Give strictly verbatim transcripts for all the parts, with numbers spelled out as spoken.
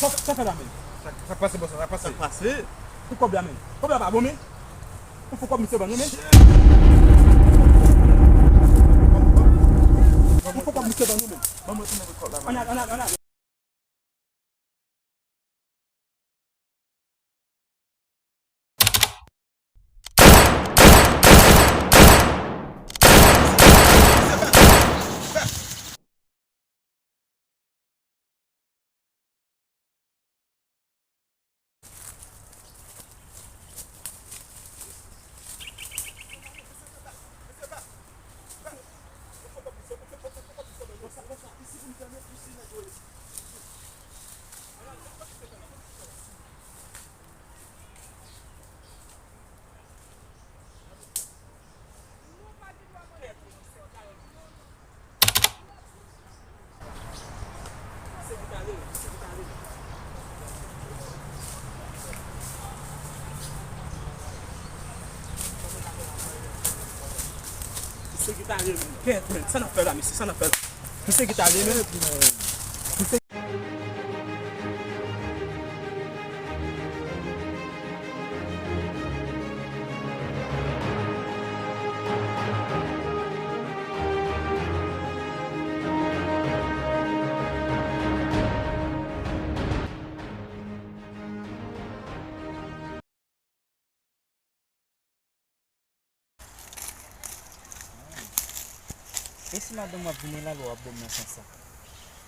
Sa, sa fè la, men? Sa, sa pase, bòs, sa pase. Sa pase. Pou kòb la, men. Kòb la pa bon, men. Ou fou kòb misye ban nou, men. Ou fou kòb misye ban nou, men. Ban mwen tounen pou kòb la, man. Ann al, ann al, ann al. Misye ki ta rele m, kèt, men, sa n ap fè la, mesye, sa n ap fè la. Misye ki ta rele m, misye E si madanm w ap vini la, lè w ap bo m nan sans sa?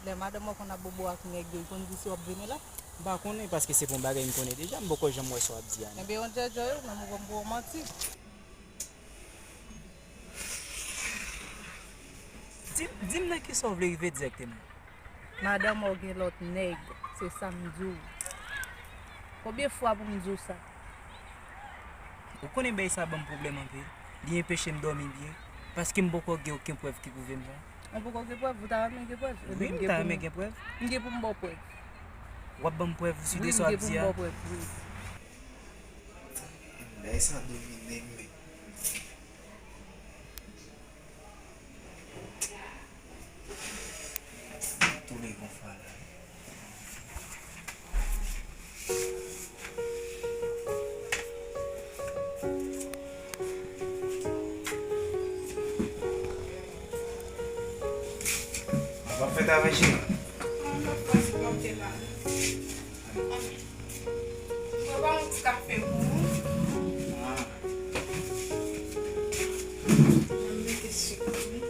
Lè madanm mwen konn ap bobo ak nèg yo, li konn di si w ap vini la? M pa konnen, paske se pa yon bagay m konnen deja, m poko janm wè sa w ap di a, non. Ebyen, yon djèdjè, non, m konn pou w manti. Di, di m nan kisa w vle rive egzakteman. Madanm ou gen lòt nèg, se sa m di w. Konbyen fwa pou m di w sa? Ou konnen bagay sa ban m pwoblèm anpil. Li enpeche m dòmi byen, paske m poko gen okenn prèv ki pwouve m sa. Ou poko gen prèv? Ou ta renmen gen prèv? Wi, m ta renmen gen prèv. M gen pou m ba w prèv. W ap ban m prèv sou de sa w ap di a? Wi, m gen pou m ba w prèv, wi. Bagay sa domine m, men. Tou le gon fwa la. W ap fè travay chez la? Mwen pa yon ti kafe pou ou. Ah. Mwen mete sik wi.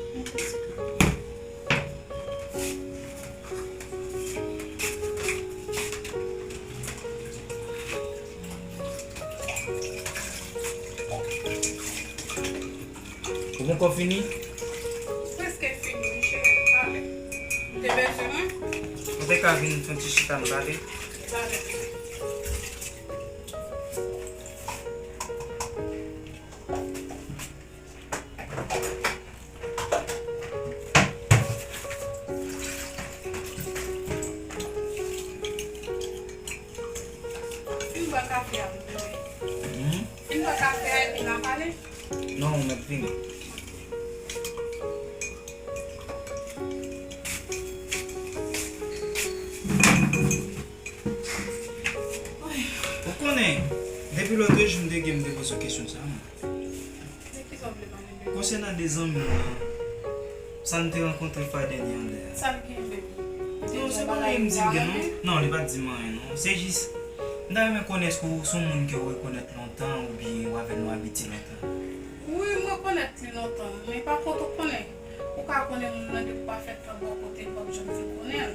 Mete sik la. Ou poko fini? Prèske fini, wi, cheri, talè. Ou te bezwen mwen? Ou te ka vin fè yon ti chita n pale? Talè. Fin bwè kafe a, m vini. Hmm? Fin bwè kafe a, epi n a pale? Non, ou mèt vini. Ou konnen, depi lòt jou m te gen, m te poze w kesyon sa a, mwen. De ki sa w vle pale, bebe? Konsènan de zanmi w lan, sa n te rankontre fwa dènye an dèyè a. Sa l gen, bebe? Non, se pa anyen m di l gen, non. Non, li pa t di m anyen, non. Se jis, m ta renmen konnen èske w se yon moun ke w rekonèt lontan oubyen w avè l nou abitye lontan? Wi, m rekonèt li lontan, men pa kont ou konnen. Ou ka konnen moun nan depi w pa fèt nan bò kote l, w p ap janm fin konnen l.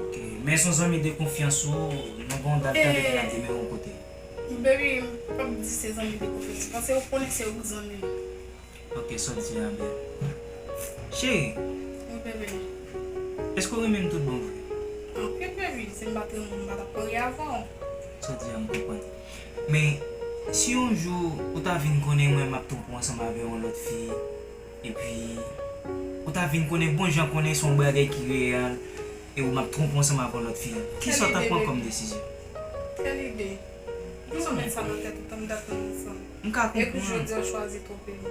Ok, men se yon zanmi de konfyans ou, nou gen yon dat tande ke n ap demere yon kote. Baby, m p ap di se zanmi de konfyans, paske ou konnen se ou k zanmi m. Ok, sa w di a bèl. Cheri. Wi, bebe. Èske w renmen m tout bon vre? Anpil, baby. Si m pa t renmen w, m pa t ap marye avè w. Sa w di a, m konprann. Men, si yon jou ou ta vin konnen mwen m ap twonpe w ansanm avè yon lòt fi, epi ou ta vin konnen bon jan konnen se yon bagay ki reyèl, e ou m ap twonpe w ansanm avè yon lòt fi, kisa w ta pran kòm desizyon? Kèl ide, baby? Kèl ide? Ou sot met sa nan tèt ou, tann dat nou ansanm. M ka konprann. Epi jodi a w chwazi twonpe m.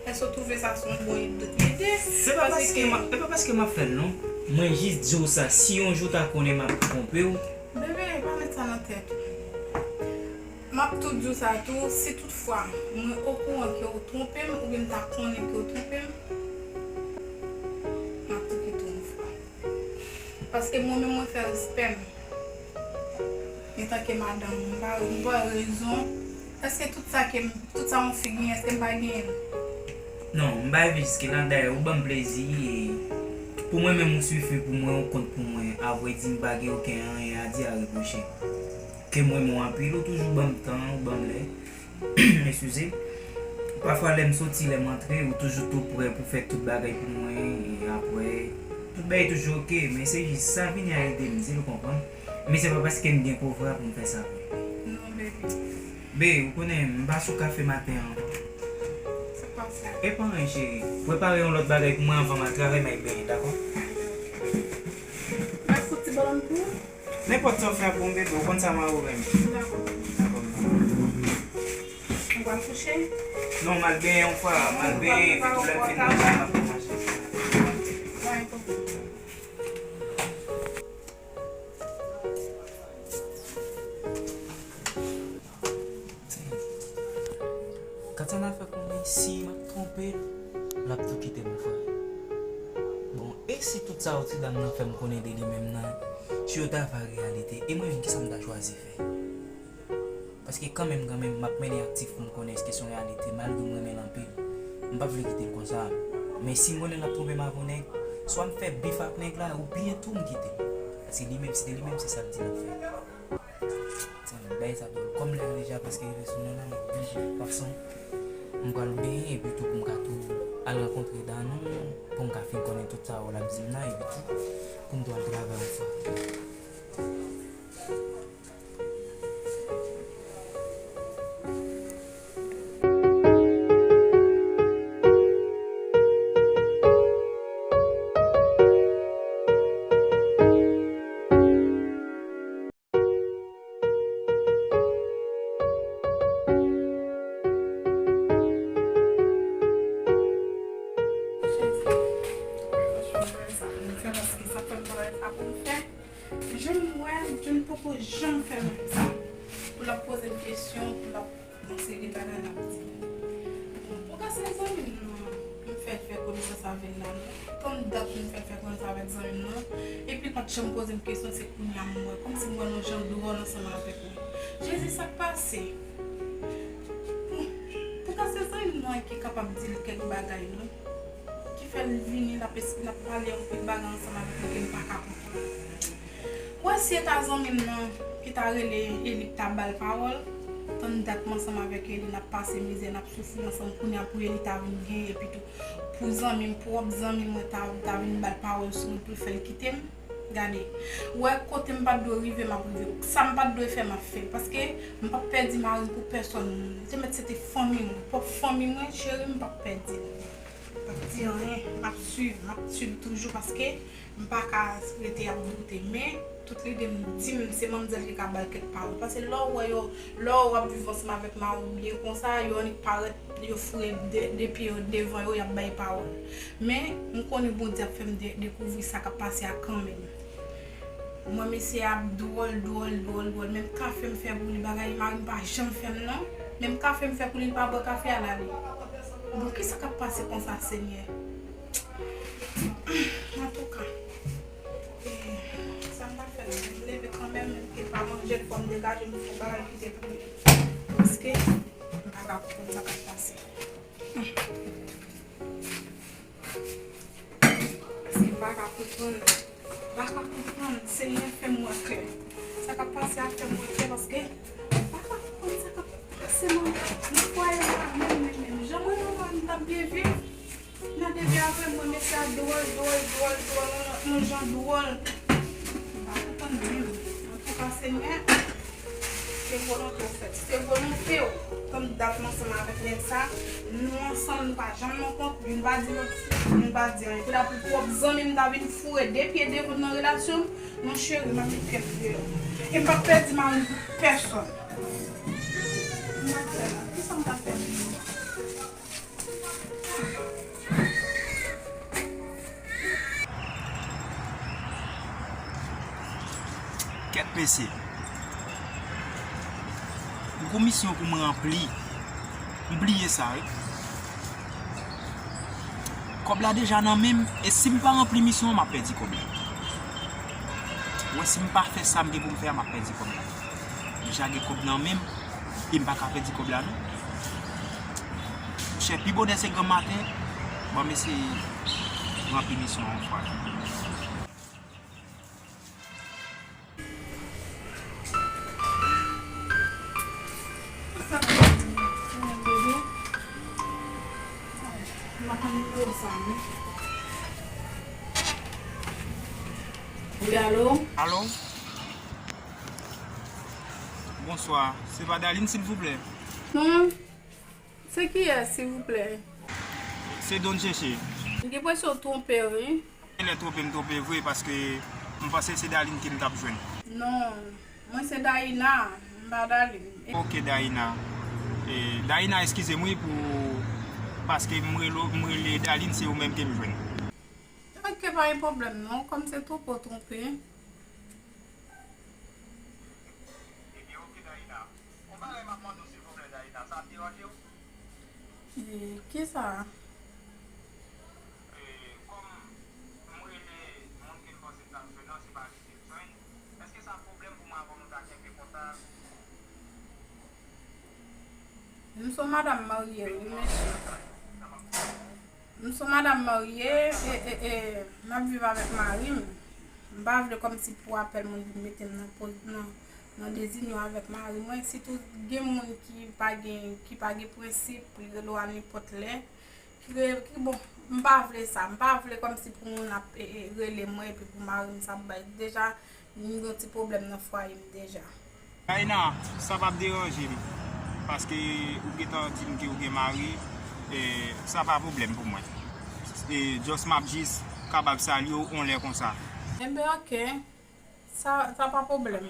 Èske w twouve sa se yon bon ide? Se pa paske m ap, se pa paske m ap fè l non. Mwen jis di w sa, si yon jou w ta konnen m ap twonpe w. Bebe, pa met sa nan tèt ou. M ap tou di w sa tou, si toutfwa mwen okouran ke w twonpe m oubyen m ta konnen ke w twonpe m, m ap tou kite w yon fwa. Paske mwen menm mwen fè respè m. Antanke madanm, m pa, m pa wè rezon. Èske tout sa ke m, tout sa yon fi genyen, èske m pa genyen l? Non, m pa rive jiske la, dayè ou ban m plezi e pou mwen menm ou sifi pou mwen, ou kont pou mwen. Avrèdi m pa gen okenn anyen a di a repwoche. Ke m renmen w anpil, ou toujou ban m tan, ou ban m lè. Eskize. Pafwa lè m soti, lè m antre, ou toujou tou prè pou fè tout bagay pou mwen e aprè, tout bagay toujou oke, men se jis sa vini a ede m, si nou konprann. Men se pa paske m gen kovra pou m fè sa vre. Non, baby. Be, ou konnen, m pa sou kafe maten an. Sa k pase? E pa anyen, cheri. Prepare yon lòt bagay pou mwen anvan m al travay, m al benyen, dakò? M ap fout ti bòlòn pou ou. Nenpòt sa w fè pou m, bebe, ou konn sa mari w renmen. Dakò. Dakò, m dakò. Ou pral kouche? Non, m al benyen yon fwa, m al benyen, epi tou lè m fin manje, m ap manje. Pa gen pwoblèm. Katana fè konnen si m ap twonpe l, l ap tou kite m frè. Bon, e si tout sa yo ti dam nan fè m konnen de li menm nan, si yo ta va reyalite, e mwen menm kisa m ta chwazi fè? Paske kanmenm, kanmenm, m ap mennen aktif pou m konnen èske se yon reyalite, malgre m renmen l anpil. M p ap vle kite l konsa. Men si m konnen l ap twonpe m avè yon nèg, swa m fè bif ak nèg la, oubyen tou m kite l. Paske li menm, si se li menm, se sa l di l ap fè. Sa m bay sa dwòl. Kòm lè a deja prèske rive sou mwen la, m oblije fason m pral benyen epi tou pou m ka tou al rankontre Danou, pou m ka fin konnen tout sa w ap di m nan epi tou pou m tou al travay yon fwa. Jan m wè, John poko janm fè menm sa. Pou l ap poze m kesyon, pou l ap yon seri de bagay l ap di. Bon, pou ka se zanmi m nan, m fè fè konesans avè l la, non. Tann dat m fè fè konesans avèk zanmi m nan, epi l pa t janm poze m kesyon, se kounye a m wè. Kòmsi m wè l yon jan dwòl ansanm avèk mwen. Jezi, sa k pase? Bon, pou ka se zanmi m nan ki kapab di l kèk bagay, non. Ki fè l vini, l ap, l ap pale anpil bagay ansanm avèk mwen ke m pa ka konprann. Ou wè si e ta zanmi m nan ki ta rele Eli k ta ba l pawòl, tann dat m ansanm avèk Eli n ap pase mizè, n ap soufri ansanm, kounye a pou Eli ta vin gen, epi tou pou zanmi m, pwòp zanmi mwen ta, ta vin ba l pawòl sou mwen pou l fè l kite m. Gade, ou wè kote m pa t dwe rive, m ap rive. Sa m pa t dwe fè, m ap fè. Paske m p ap pèdi mari m pou pèsòn. Li te mèt se te fanmi mwen, pwòp fanmi mwen, cheri, m p ap pèdi l. M p ap di anyen, m ap swiv, m ap swiv toujou paske m pa ka rete ap doute. Men, tout lide m di m se manmzèl ki ka ba l kèk pawòl. Paske lè w wè yo, lè w ap viv ansanm avèk mari w byen konsa, yo annik parèt, yo fre de, de pye yo devan yo, y ap bay pawòl. Men, m konnen Bondye ap fè m de, dekouvri sa k ap pase a kanmenm. Mwen, mesye a ap dwòl, dwòl, dwòl, dwòl. Menm kafe m fè pou li, bagay mari m pa janm fè m, non. Menm kafe m fè pou li, li pa bwè kafe a, l ale. Bon, kisa k ap pase konsa, Senyè? Antouka, e, sa m ta fè la, m leve kanmenm, menm ke l pa manje, fò m degaje m fè bagay kite pou li. Paske, m pa ka konprann sa k ap pase. Paske m pa ka konprann. M pa ka konprann. Senyè, fè m wè klè. Sa k ap pase a fè m wè klè paske m pa ka konprann sa k ap pase nan, nan fwaye m la menm, menm, menm. Jan mwen nan mwen, m t ap byen viv. Nan depi apre mwen, mesye a dwòl, dwòl, dwòl, dwòl, yon, yon jan dwòl. M pa konprann menm. Antouka, Senyè, Se volonte w fè. Se volonte w. Tann dat m ansanm avèk nèg sa, nou ansanm, nou pa janm nan kont, youn pa di lòt, youn pa di anyen. Kounye a pou pwòp zanmi m ta vin foure de pye devan nan relasyon m, non cheri, m ap met kèk deyò. E m p ap pèdi mari m pou pèsòn. M ap fè la. Kisa m ta fè? Kèt mesye. M gon misyon pou m ranpli. M bliye sa, wi. Kòb la deja nan men m, e si m pa ranpli misyon an, m ap pèdi kòb la. Wè, si m pa fè sa m gen pou m fè a, m ap pèdi kòb la. Deja gen kòb nan men m, e m pa ka pèdi kòb la, non. Monchè, pi bonè se granm maten, ban m eseye ranpli misyon an yon fwa. Wi, alo? Alo? Bonswa. Se pa Darline, silvouplè? Non. Se kiyès, silvouplè? Se Don Cheche. M gen enpresyon w twonpe, wi. Genlè twonpe m twonpe vre, paske m panse se Darline ke m t ap jwenn. Non, mwen se Daïna, m pa Darline. Ok, Daïna. E, Daïna, eskize m, wi, pou, paske m rele, m rele Darline, se ou menm ke m jwenn. Ok, pa gen pwoblèm non, kòm se twonpe w twonpe. Ebyen, ok, Daïna. Yon bagay m ap mande w, silvouplè, Daïna, sa ap deranje w? E, kisa? E, kòm m rele moun ke m panse m t ap jwenn nan, se pa li ke m jwenn, èske sa pwoblèm pou mwen avè w nou ta kenbe kontak? M se yon madanm marye, wi, mesye. M se yon madanm marye, e, e, e, m ap viv avèk mari m. M pa vle kòmsi pou apèl moun vin mete m nan poz-, nan, nan dezinyon avèk mari mwen. Sitou gen moun ki pa gen, ki pa gen prensip, li rele w a nenpòt lè. Ki re-, ki bon, m pa vle sa. M pa vle kòmsi pou moun ap, e, e, rele mwen epi pou mari m sa ap bay. Deja, m gen yon ti pwoblèm nan fwaye m deja. Daïna, sa p ap deranje m, paske ou gentan di m ke ou gen mari, e, sa pa pwoblèm pou mwen. E, just m ap jis kapab salye w yon lè konsa. Enben, ok. Sa, sa pa pwoblèm.